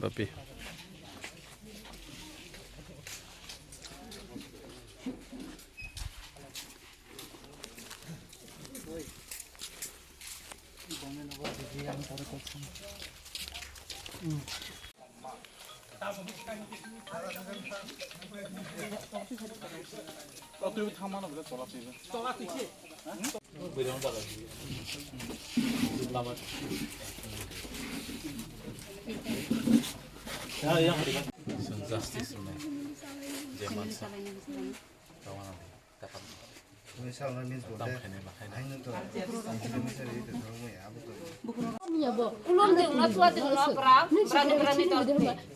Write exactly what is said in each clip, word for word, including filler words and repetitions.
Papi. Justice rwnai. Je mansa. Tawana. Takham. Wngwi salna means bo tam de. Khainai ma khainai. Haino to kilometer ito thangwi abo to. Ulon de una tua de una pra, brani brani to.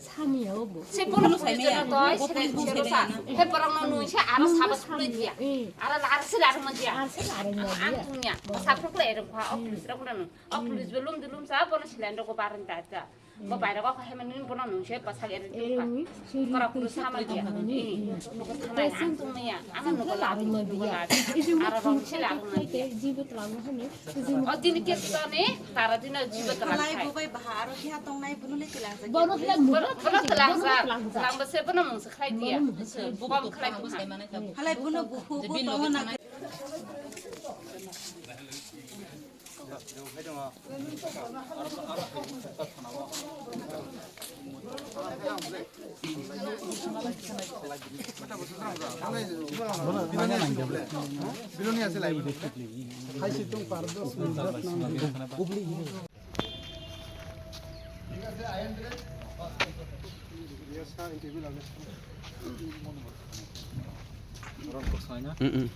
Samia obo. Se pono puli jana to, se de se rosa. He parang no nui se aro sabas puli dia. Ara lar se lar ma dia. Ar se lar ma dia. Ang tunya. Sa prok le rong kha, o puli se rok no. O puli belum belum sa pono silen rok ko baran ta ta. Bo baira ko khe mani bono nung se bwsak ere tongkha. Kora kuru sama dia. Nugo thanai ang tongmaya. Ano nugo labu nugo labu. Aro rong se labu nang dia. O dini ke tone tara dino jibo tara khai. Bono tela sa. Langbo se bono mung se khai dia. Bono khlai tongkha. Halai bono buhu bo tongo na. Mm-mm.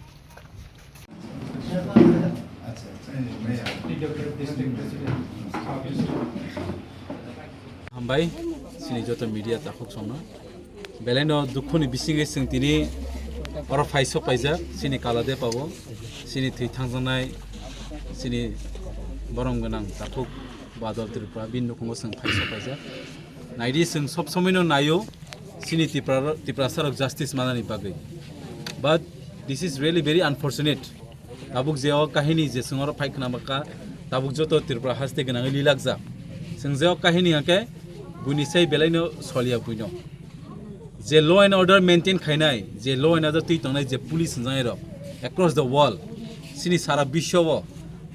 Hambai, chini joto media takhuk songno. Belai no dukhu ni bisingwi chwng tini oro phai sok paijak, chini Kala Depao, chini thwi thangjaknai, chini borom gwnang takhuk Badal Tripura, bini nukhungo chwng phai sok paijak. Naidi chwng sob somoi no naio, chini Tipra, Tiprasa rok justice manani bagwi. But this is really very unfortunate. Tabuk je o kahini je chwng oro phai khna bwkha, tabuk joto Tripura haste gwnangwi lilakjak. Chwng je o kahini hwnkhe buini sai belai no soliya buino. Je law and order maintain khainai, je law and order twi tongnai je police hwnjaknai rok across the world, chini sara biswo o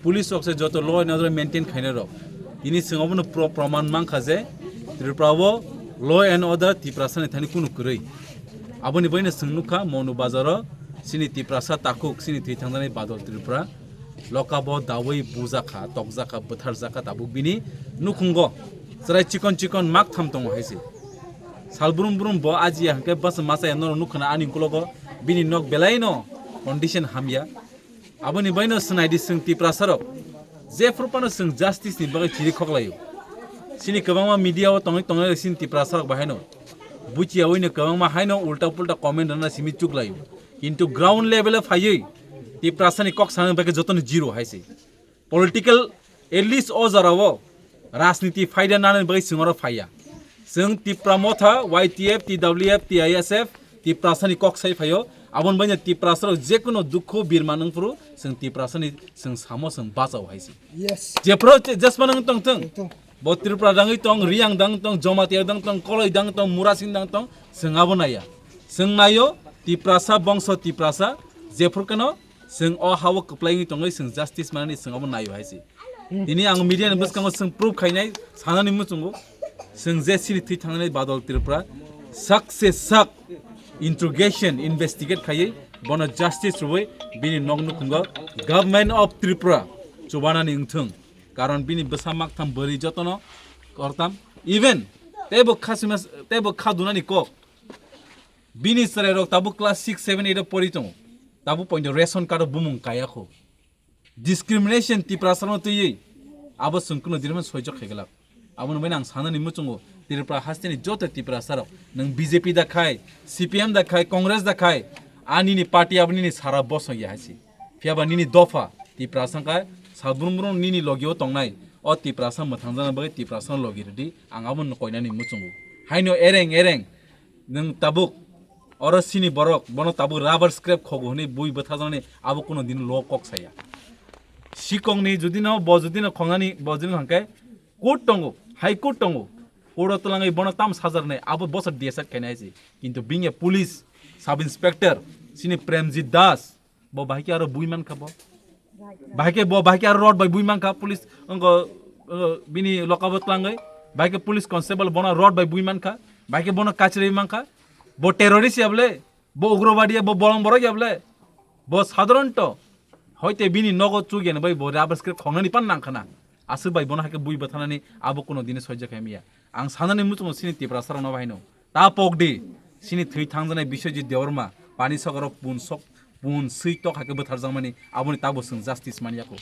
police rok se joto law and order maintain khainai rok. Tini chwng obono pro-, proman mankha je Tripura o law and order Tiprasa ni thani kunu kwrwi. Aboni bagwi no chwng nukha Monu Bazar o chini Tiprasa takhuk, chini thwi thangjaknai Badal Tripura, lokabo dawi bujakha, tokjakha, bwtharjakha, tabuk bini nukhungo chwrai chikon chikon mak tham tongo hai se. Sal brum brum bo ajiya hwnkhe bwsa masa ya norok nukha na ani ukulogo bini nok belai no condition hamya. Aboni baino swnaidi chwng Tiprasa rok. Jephru phano chwng justice ni bagwi chiri khoklaio. Chini kwbangma media o tongwi tongnai chini Tiprasa rok bahaino. Buchiyawi no kwbangma haino ulta pulta comment rwna simi chuklaio. Kintu ground level o phaiwi Tiprasa ni kok sana bagwi jotono zero hai se. Political, at least o jora o rajniti phaida nani bagwi chwng oro phaiya. Chwng Tipra Motha, Y T F, T W F, T I S F, Tiprasa ni kok sai phaio. Aboni bagwi Tiprasa rok jekunu dukhu birma nung phuru chwng Tiprasa ni chwng samo chwng bachao hai se. Yes. Jephru je-, jesma nung tong thung. Tong thung. Bo Tripura dangwi tong, Riyang dang tong, Jamatia dang tong, Koloi dang tong, Murasing dang tong, chwng abo naiya. Chwng naio Tiprasa bongso Tiprasa jephru kano chwng o ha-o kwplai wngwi tongwi chwng justice manani chwng abo naio hai se. Tini ang media ni bwskango chwng proof khainai sanani muchungo. Chwng je chini thwi thangnani Badal Tripura sak se sak interrogation, investigate khaiwi bono justice rwui bini nok nukhungo Government of Tripura chubanani wngthung. Karon bini bwsa maktham bwrwi jotono kortam. Even teibo khasima, teibo khadunani kok. Bini chwrairok tabuk class six, seven, eight o pori tongo. Tabuk poito ration card o bumung kaya kho. Discrimination Tiprasa no twiwi abo chwng kuno diriman soijo khaiglak. Aboni bagwi ang sanani muchungo Tripura hasteni joto Tiprasa rok, nwng B J P da khai, C P M da khai, Congress da khai, ani ni party abo nini sara bosong ya hai se. Phiya ba nini dopha Tiprasa wngkha sal brum brum nini logi o tongnai o Tiprasa mwthangjakna bagwi Tiprasa no logi rwdi, ang abo no koinani muchungo. Haino ereng ereng nwng tabuk oro sini borok bono tabuk rubber scrap khogo hwnwi bui bwthajaknani abo kuno din lo kok saya. Sikongni judino bo judino khongnani bo judino hwnkhe court tongo, High Court tongo. Court o twlangwi bono tam sajarnai, abo bosor D S R khainai se. Kintu bini police sub inspector sini Premjit Das, bo bahai khe aro bui mankha bo. Bahai khe bo bahai khe aro rod bai bui mankha police, ongo, ongo bini lokabo twlangwi. Bahai khe police constable bono rod bai bui mankha. Bahai khe bono kachirwi mankha. Bo terrorist ya bole, bo ugrobadi ya, bo bolong borok ya bole. Bo sadharanto hoite bini nogo chugyan bai bo rubber scrap khongnani pan nangkhana. Aswk bai bono haikhe bui bwtharnani abo kuno dini soija khaimiya. Ang sanani muchungo sini Tiprasa rokno bahaino. Ta pokdi, sini thwi thangjanai Biswajit Debbarma, pani sogoro pun sok, pun swi tok haikhe bwtharjakmani, aboni tabo chwng justice manyakho.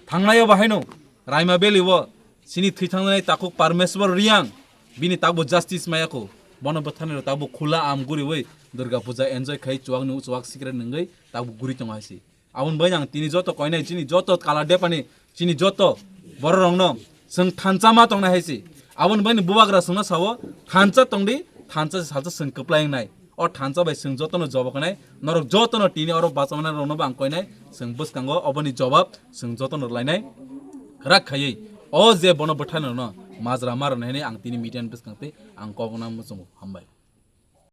Thangnaio bahaino, Raima Valley o, sini thwi thangjanai takhuk Parmeswar Reang, bini tabo justice mayakho. Bono bwtharnai rok tabo khula am guriwi Durga Puja enjoy khai chuwak nu chuwak sikre nungwi tabo guri tongo haisi. Aboni bai ang tini joto koinai chini joto kala depani chini joto bororokno chwng thansa ma tongnai hai se. Aboni bai bubagra chwngno sao thansa tongdi, thansa se salsa chwng kwplai wngnai. O thansa bai chwng jotono jobab kwnai, norok jotono tini oro bachama rokno bo ang koinai chwng bwskango oboni jobab chwng jotono rwlainai rak khaiwi o je bono bwtharnai rokno majra ma rwnai hinwi ang tini media ni bwskang tei ang kok nang muchungo hambai.